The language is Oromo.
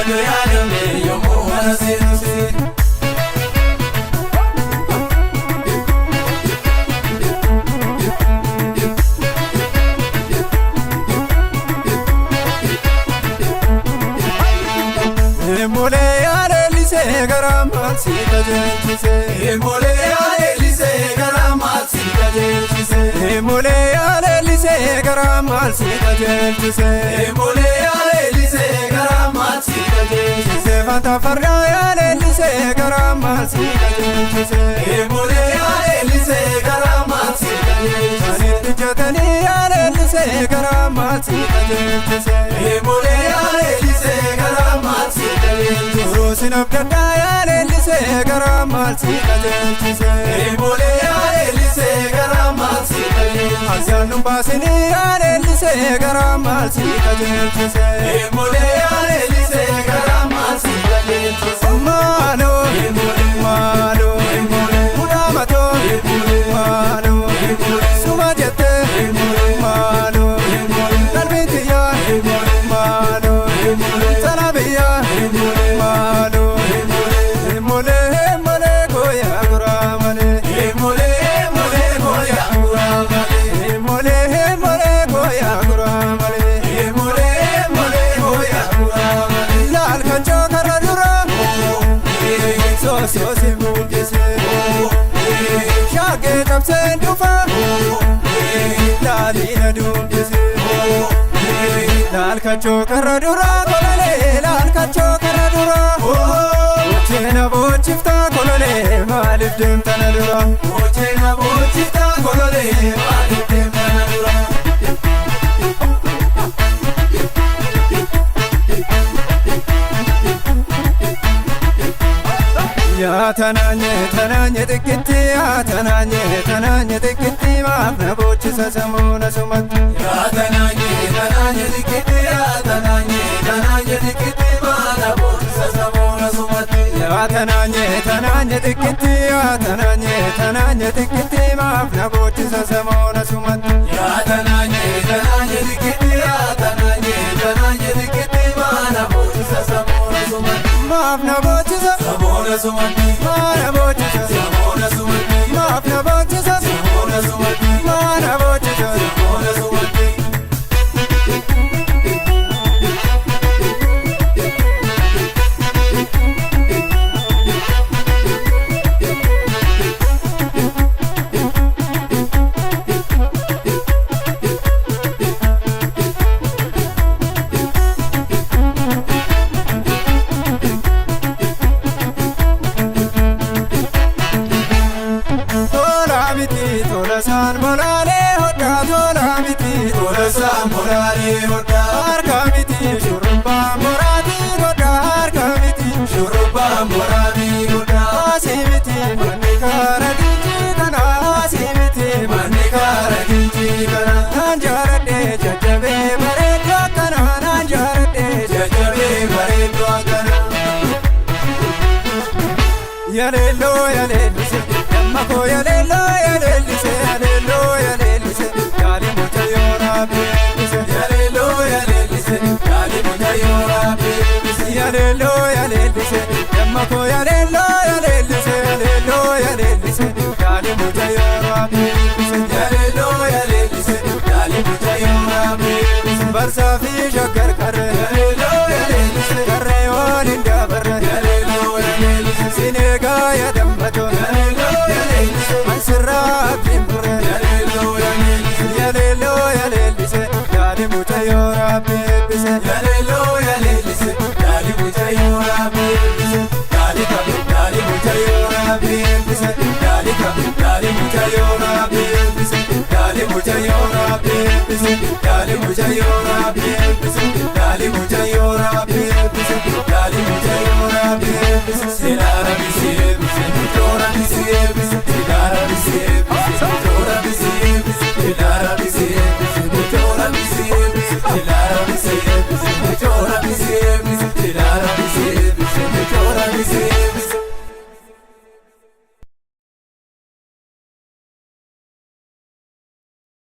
Dubbadhu yaadame yommuu mana seenusi. Molee yaaleellisee garaa maal si qajeelchise? Molee yaaleellisee garaa maal si qajeelchise? Molee yaaleellisee garaa maal si qajeelchise? Molee yaaleellisee garaa maal si qajeelchise? Seefata fardaa yaaleellisee garaa maal si qajeelchise? Molee yaaleellisee garaa maal si qajeelchise? Ani ijjatanii yaaleellisee garaa maal si qajeelchise? Molee yaaleellisee garaa maal si qajeelchise? Turuusin abdaddaa yaaleellisee garaa maal si qajeelchise? Molee yaaleellisee garaa maal si qajeelchise? Asiyaan nu baasinii yaaleellisee garaa maal si qajeelchise? Molee yaaleellisee garaa maal si qajeelchise? Maaloo maaloo mudaamatoo maaloo suma jettee maaloo qalbiin xiyyaa maaloo sana biyyaa maaloo molee molee gooyaa guraa malee Molee molee gooyaa guraa malee. molee molee gooyaa guraa malee Molee molee gooyaa guraa malee. laal kachoo karra duraa soosoosi buqqisee shaakee cabseen dhufaa laaliina dubbisee laal kachoo karra duraa kololee laal kachoo karra duraa bocheena boochiftaa kololee maaliif deemtana dura Bocheena boochiftaa kololee maaliif deemtana dura? Yaa tanaanye tanaanye xiqqeetti yaa tanaanye tanaanye xiqqeetti maaf na boochisa samuuna sumatti. Yaa tanaanye tanaanye xiqqeetti yaa tanaanye tanaanye xiqqeetti maana boochisa samuuna sumatti. Yaa tanaanye tanaanye xiqqeetti yaa tanaanye tanaanye xiqqeetti maaf na boochisa samuuna sumatti. Yaa tanaanye tanaanye xiqqeetti yaa tanaanye tanaanye xiqqeetti maana boochisa samuuna sumatti. Maaf na boochisa Samuuna sumatti. maana boochisa Samuuna sumatti. maaf na boochisa Samuuna sumatti. maana boochisa. Samuuna sumatti. Tola miti tola saan bolaalee hodhaa tola miti tola Tola bolaalee hodhaa. harka miti shurrubbaa moraatii godhaa harka miti Shurrubbaa moraatii godhaa. Asii miti manni kaara gincii kana asii miti Manni kaara gincii kana. naan jaaladhee jajjabee bareedduu akkana naan jaaladhee Jajjabee bareedduu akkana. Yaleelloo yaleellise damma koo yaleelloo yaleellise yaleelloo yaleellise yaali mucayyoo raabbeellise Yaleeloo yaleellise yaali mucayyoo raabbeellise. Yaleelloo yaleellise damma koo yaleelloo yaleellise yaleelloo yaleellise yaali mucayyoo raabbeellise Yaleeloo yaleellise yaali mucayyoo raabbeellise. Barsaa fi shaggar qarree Yaleeloo yaleellise qarree waan hin dabarre yaleeloo yaleellise. sineegaa yaadammato Yaleeloo yaleellise ansirraa abdiin burre yaleeloo yaleellise. Yaleelloo yaleellise yaali mucayyoo raabbeellise Yaleeloo yaleellise yaali mucayyoo raabbeellise. Yaali kabe yaali mucayyoo raabbeellise. Yaali kabe yaali mucayyoo raabbeellise. Yaali mucayyoo raabbeellise. Yaali mucayyoo raabbeellise. Yaali mucayyoo raabbeellise. Yaali mucayyoo raabbeellise. Silaara bisiyeebise mucoora bisiyeebise. Silaara bisiyeebise mucoora bisiyeebise. Silaara bisiyeebise mucoora bisiyeebise. Silaara bisiyeebise mucoora bisiyeebise. Silaara bisiyeebise mucoora bisiyeebise.